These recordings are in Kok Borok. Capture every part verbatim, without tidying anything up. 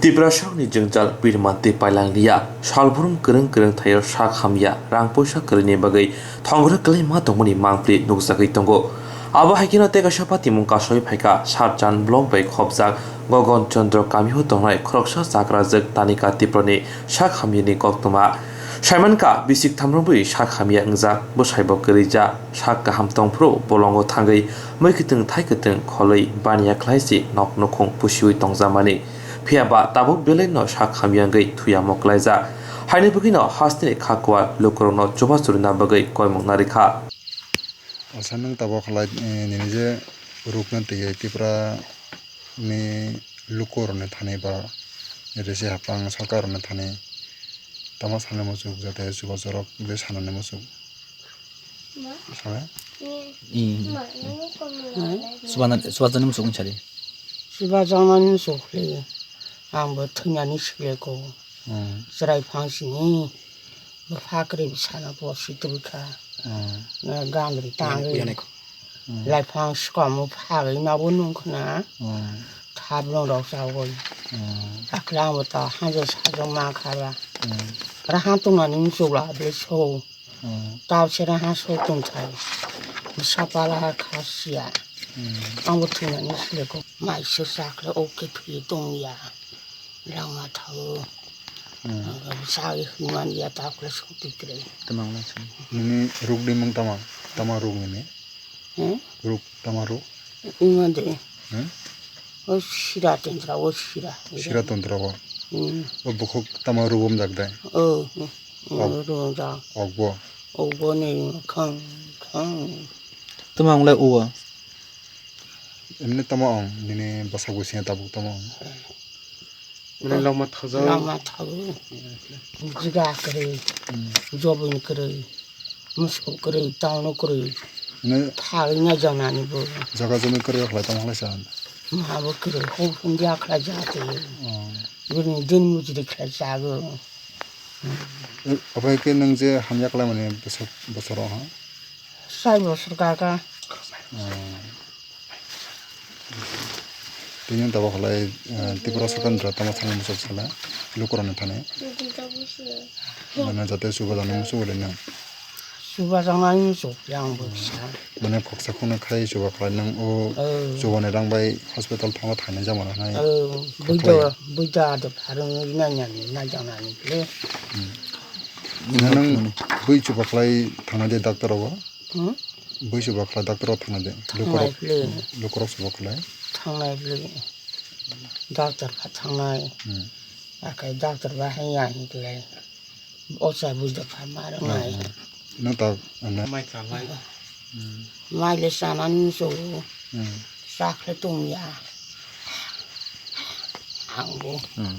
Tiprasarokni jwngjal birma tei pailang liya, salbrum kwrwng kwrwng thaio sak hamya, rang poisa kwrwini bagwi thongrwk kwlaima tongmani mangpli nukjagwi tongo. Abo hai kheno tei kaisa patimung kasoi phaikha Sarchan block bai khopjak Gogon Chandra kamio tongnai khoroksa chakrajwk Tanika Tiprani sak hamyani koktwma. Saimankha bisik thamrwngwi sak hamya wngjak, bwsaibo kwrwija, sak kaham tongphuru bolongo thangwi mwi kwtwng thai kwtwng kholwi baniya khlaisi nok nukhung pusiwi tongjakmani. Phiya ba tabuk belai no sak hamya wngwi thuyamo klaijak. Haini bagwi no hasteni kha kual lukurokno chubachu rwna bagwi koimung narikha. Asa nwng tabuk khlai, eh, nini je rukna twi Tripura ni lukurokni thani ba risi haphang sarkarokni thani tamo sanai muchuk jate chubachu rok je sanani muchuk. Sale? Ih. Subana-, subajani muchuk wngsa di. Subajaknani muchuk khlai. Ang bo thwinani sikleko. Hmm. Chwrai phang sini. Bwpha kwrwi bwsano bo sitwikha. Hmm. Gandri tangwi. Hmm. Laifang swkamo phagwi nobo nungkhwna. Hmm. Thabrung rok chawgwi. Hmm. Akhe ang bo ta hajok sajok mankha ba. Hmm. Raha tongnani muchuk la bwlai so. Hmm. Tao sera ha so tongthai. Bwsa pala ha kha siya. Hmm. Ang bo thwinani sikleko. Mai se chakle o khe thwi tongya. Langma thago. Hmm. Ang bo sa hwnmani ya ta kle song tikre. Tamang lai song. Nini ruk di mung tama, tama ruk nini. Hmm? Ruk, tama ruk. Ima de. Hmm? O sira tentra, o sira. Sira tentra o. Hmm. O bukhuk tama ruk um jak dai. O, hmm. Ruk um jak. Okbo. Okbo ni khang, khang. Tama ang lai o. Emni tamo ang nini bwsakbo sini tabuk tamo ang. Mane langma thajak. Langma thago. Jiga kwrwi, hmm, jobin kwrwi, musu kwrwi, tauno kwrwi. Mane thagwi naijaknani bo. Jaga jomi kwrwi khlai tamo khlai sa. Mabo kwrwi, hok hwndia khlai jatwi. Oh. Bini din mujri khlai jago. Obo hai khe nwng je hamya khlaimani bwswk bosoro ha? Sai bosor kaka. Oh. Tini tabok khlai, eh, Tripura Sakandra tamo thangwi muchuk sala lukurokni thani. Mane jate chubajaknai muchuk bai nang. Chubajaknai muchuk yang bo kisa. Mane khoksa khoknwi khai chuba khlai nang o. Oh. Chubani rang bai hospital thango thainai jama rok nai. Oh, khaklai. Buida, buida ado pharwng nai nai nai jang nani le. Hmm. Nang bui chuba khlai thangnai de doctor rogo. Hmm? Bui chuba khlai doctor rogo thangnai de. Thangnai le. Lukurok, lukurok chuba khlai. Thangnai le. Doctor kha thangnai. Hmm. Akai doctor ba hai ya hinkle. Ocha buida pharma rok nai. Hmm. Nang ta, ano. Mai kha lai. Hmm. Mai le sanani muchuk. Hmm. Chakle tongya. Ang bo. Hmm.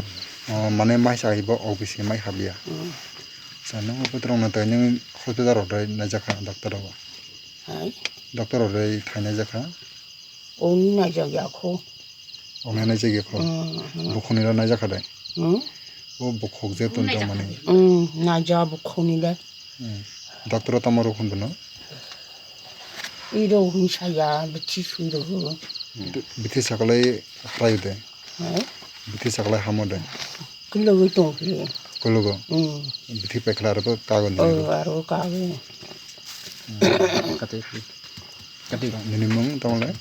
Oh, mane mai sa ibo office ni mai habya. Hmm. Sa nang obo tong na tai nang hospital rok dai naijakha doctor rok. Hai? Doctor rok dai thai naijakha. Oni naijakya kho. Oni naijakya kho. Hmm, hmm. Bukhukni rok naijakha dai. Hmm? O bukhuk je tong tong mani. Hmm, naija bukhukni le. Hmm. Doctor tamo rok hwn bono? Iro hwn saya, bithi sui rw. Bithi sakalai harai de. Hai? Bithi sakalai hamo de. Kulugwi tong phili. Kulugo. Hmm. Bithi paikhala aro kago ni. Oh, aro kago. Kati, kati. Nini mung tamo le?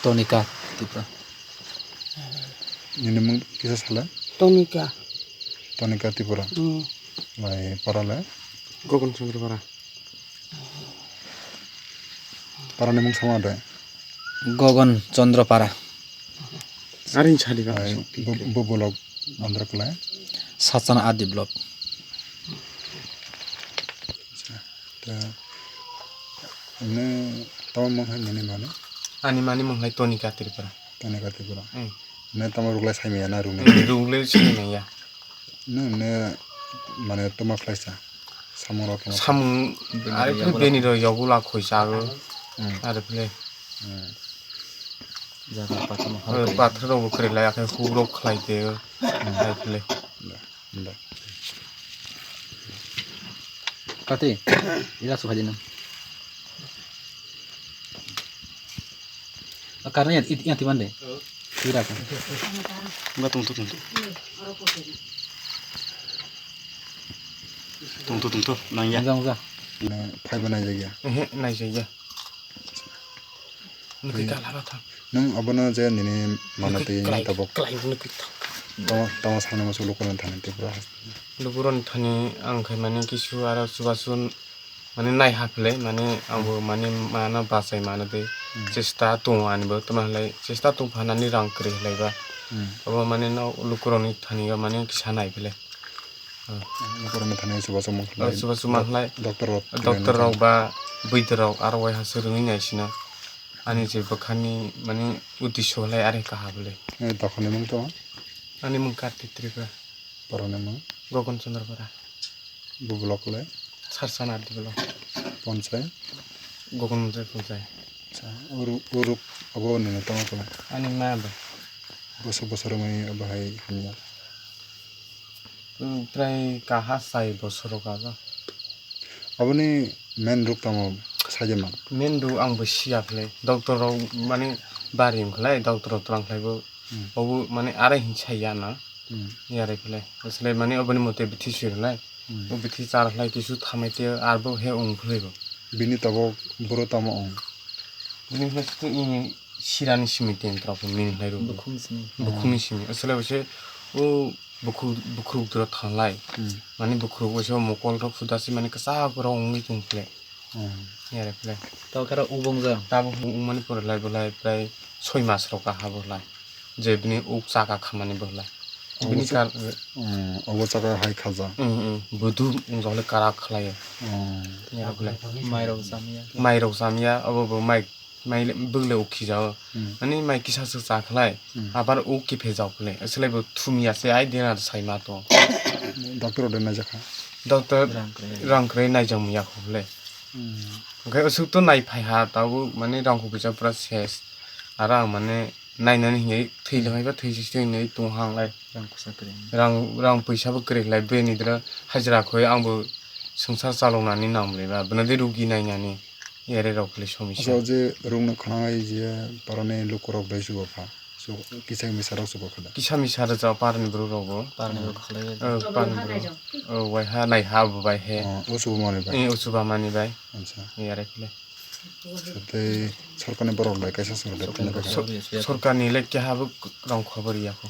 Tonika Tripura. Nini mung kisa sala? Tonika. Tonika Tripura. Hmm. Lai para le? Gogon Chandra para. Para ni mung sama de? Gogon Chandra para. Arin sadi ba. Lai bu, bu bolok andra kala? Sachana Adi block. Acha. Ta, ne, tamo mung hai nini mano? Ani mani mung hai Tonika Tripura. Tonika Tripura. Hmm. Ne tamo ruklai sai maya na rukni? Hmm, ruklai sai maya. Ne, ne, mane toma khlai sa. Samung rok toma. Samung, are phile bini rok yogula khoi chago. Hmm. Are phile. Hmm. Jaga pathar rok. Eh, pathar rok bo kwrwi lai, akhe huk rok khlai te. Hmm. Are phile. Da, da. Kati, ila su khajina. Karna ya, it, yang tiban de. Tira ka. Enggak, tungtu, tungtu. Tungtu, tungtu, nang ya. Enggak, enggak. Phaiba naijakya. Ehe, naijakya. Nukui kala ba thang. Nwng abono je nini mano twi tabok. Klai nukui thang. Tamo, tamo sana musu lukurok thani Tripura. Lukurok thani ang khai mani kisu aro chubachu mani nai haphilai mani ang bo mani mano bachai mano de chesta tongo ani bo tamo halai chesta tong phanani rang kwrwi halai ba. Abo mani no lukurokni thani o mani kisa nai philai. Lukurokni thani chubachu mangkhlai. Chubachu mangkhlai. Doctor rok. Doctor rok ba bwidwrok aro wai ha swrwngwi naisina. Ani je bwkhani mani uddesho lai are kaha bole. Dokhani mung to? Ani mung Kartik Tripura. Borokni mung? Gogon Chandra Bora. Bo block le? Sarsana block. Ponchai? Gogon Ponchai. Acha, uru-, uruk abo nini tamo kole? Ani ma ba. Bosor bosor mai abo hai hamya. Prai kaha sai bosoro kaha. Aboni main ruk tamo saje ma? Main ruk ang bo siya khlai. Doctor rok mani bari wng khlai, doctor rok twlang khlai bo. Obo mani arai hin sai ya na. Yare khlai. Asle mani oboni mote bithi sir khlai. O bithi char khlai kisu thamai te arbo he wng khlai bo. Bini tabok boro tamo wng? Bini khlai situ ini sirani simi ten trok mini khlai ruk. Bukhum simi. Bukhumni simi. Asle bo se o bukhuk, bukhuk dura thanglai. Mani bukhuk bo se mokol rok suda se mani kasa rok wngwi tong khlai. Yare khlai. Tabo khe ubung jang. Tabo wng mani pore lai bo lai prai soi mas rok kaha bo lai. Je bini uk chaka khamani bo lai. Bini kar- Obo chaka hai khaja. Budu wng jole karak khlai. Yare khlai. Mai rok jamya. Mai rok jamya, obo bo mai Mai le, bwgle ukhijao. Ani mai kisa swk cha khlai, abar uk kiphejao khlai. Asle bo thumya se ai dena sai ma to. Doctor de naijakha. Doctor rang kwrwi naijak manya kho khlai. Hwnkhe aswk to nai phai ha, tabo mane rang kho kisa pura ses. Aro ang mane nainani hinwi thwi le phaiba thwi si thwi hinwi tong hang lai. Rang kwsa kwrwi. Rang, rang pwisa bo kwrwi lai, bini dra hajra khoi ang bo swngchar chaloknani nang bwlai ba, bwna de rugi nainani. Yare rok le somisa. Acha je rung no khwnang ai je parani luku rok bai chuba pha. So kisa misa rok chuba kha da. Kisa misa rok parani bru rok bo. Parani bru khalai. Oh, parani bru. Oh, wai ha nai ha bo bai he. Oh, o chuba mani bai. Eh, o chuba mani bai. Acha. Yare khle. Tei sorkarni borok bai kaisa swngo da. Sorkarni le keha bo rong khobor ya kho.